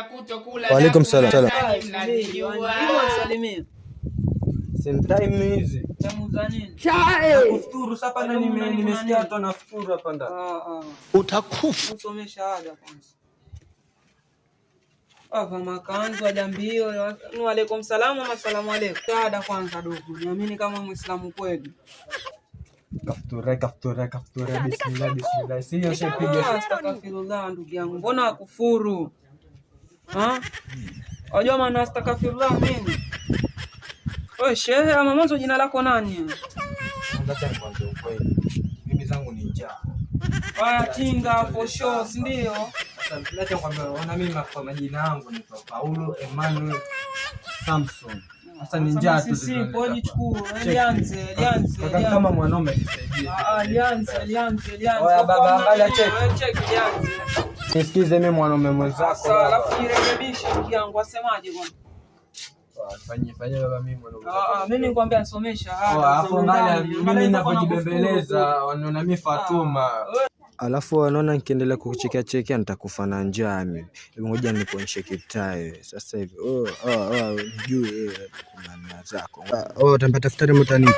kutokula Waalaikum daku salam. nadhani mnazijua. Salimia. Same time hizi. Tamu za nini? Kufuturu sasa na nimesikia watu wanafuturu hapa ndani. Utakufa. Usome shahada kwanza. Ava makanzu ajambio. Wa alaikum salamu ama salamu alaikum. Shahada kwanza dogo. Niamini kama Muislamu kweli. Kafutura, kafutura, kafutura, bismillah, bismillah. Sio shapiga. Astaghfirullah ndugu yangu. Mbona kufuru? Ha? Wajua maana astaghfirullah nini? Wewe shehe ama mwanzo jina lako nani? Acha nikwambie ukweli. Mimi zangu ni njaa. Haya tinga for sure, si ndio? Sasa acha nikwambie, ona mimi kwa majina yangu ni Paulo Emmanuel Samson. Sasa ni njaa tu. Sisi poji chukue, lianze, lianze. Kaka kama mwanaume nisaidie. Ah, lianze, lianze, lianze. Oya baba, angalia cheki. Cheki lianze. Nisikize mimi mwanaume mwenzako. Sasa alafu jirekebishe ndugu yangu, asemaje bwana? Fanye fanye baba mimi mwanaume. Ah, mimi nikwambia nisomesha. Alafu angalia mimi ninavyojibembeleza, wanaona mimi Fatuma. Alafu wanaona nikiendelea kukuchekea chekea nitakufa na njaa mimi. Hebu ngoja nikuonyeshe kitae sasa hivi. Oh, oh, oh, nijue kuna zako. Oh, utanipa daftari mtanipa.